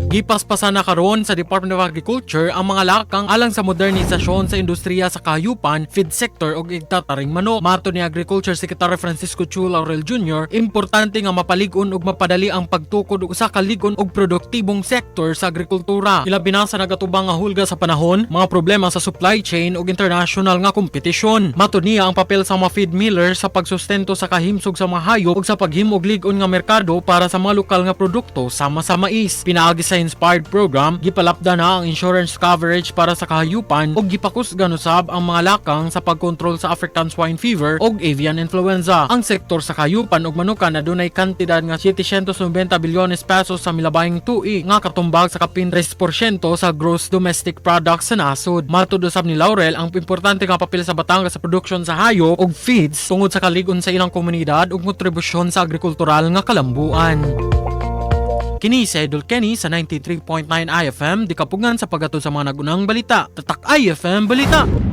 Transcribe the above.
Gipaspasan na karon sa Department of Agriculture ang mga lakang alang sa modernisasyon sa industriya sa kahayupan, feed sector ug igtataring manok. Matod ni Agriculture Secretary Francisco Tiu Laurel Jr., importante nga mapalig-on ug mapadali ang pagtukod og usa ka lig-on ug produktibong sektor sa agrikultura. Ilabi na sa nagatubang nga hulga sa panahon, mga problema sa supply chain ug international nga kompetisyon. Matod niya, ang papel sa mga feed miller sa pagsustento sa kahimsog sa mga hayop ug sa paghimo og lig-on nga merkado para sa mga lokal nga produkto sama sa mais. Pinaagi sa Inspired Program, gipalapda na ang insurance coverage para sa kahayupan ug gipakusgan usab ang mga lakang sa pagkontrol sa African Swine Fever ug avian influenza. Ang sektor sa kahayupan ug manukan adunay kantidad nga 790 bilyones pesos sa milabayng tuig nga katumbag sa kapin 3% sa gross domestic product sa nasod. Matod usab ni Laurel ang importante nga papel sa Batangas sa production sa hayop ug feeds tungod sa kalig-on sa ilang komunidad ug kontribusyon sa agrikultural nga kalambuan. Kini si Idol Kenny sa 93.9 IFM, di kapugngan sa paghatod sa mga nagunang balita. Tatak IFM Balita!